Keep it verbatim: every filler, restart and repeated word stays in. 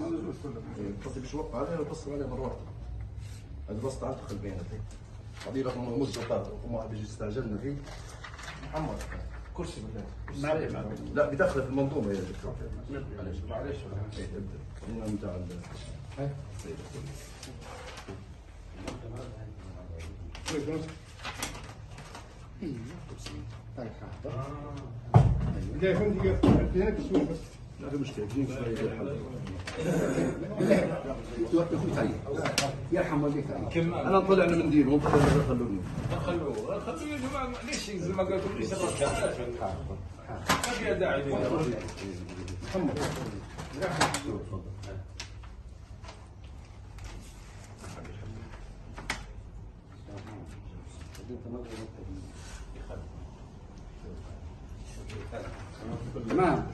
إيه، قصدي باش نوقع عليه، نتصل عليه مرة واحدة. هذه بس تعلق البيانات، إيه. هذه رقم مزدوج، رقم واحد اللي استعجلنا فيه. محمد، كرسي بالله. ما عليه، ما عليه. لا، بداخله في المنظومة يا دكتور. معليش. معليش. إيه، ابدأ. خلينا نبدأ على ال-، إيه. شوي، شوي. طيب، حاضر. آه. أيوة. جاي فهمت، جاي فهمت. هنا بشوي بس. لا، في مشكلة. في مشكلة. يا أخوي، تعال. يرحم والديك، تعال. أنا نطلع لنا منديل ونطلع لنا، خلوني. خلوه، خلوه يا جماعة، معليش، زي ما قلت لك، ليش الرجال؟ ما فيها داعي. محمد. تمام.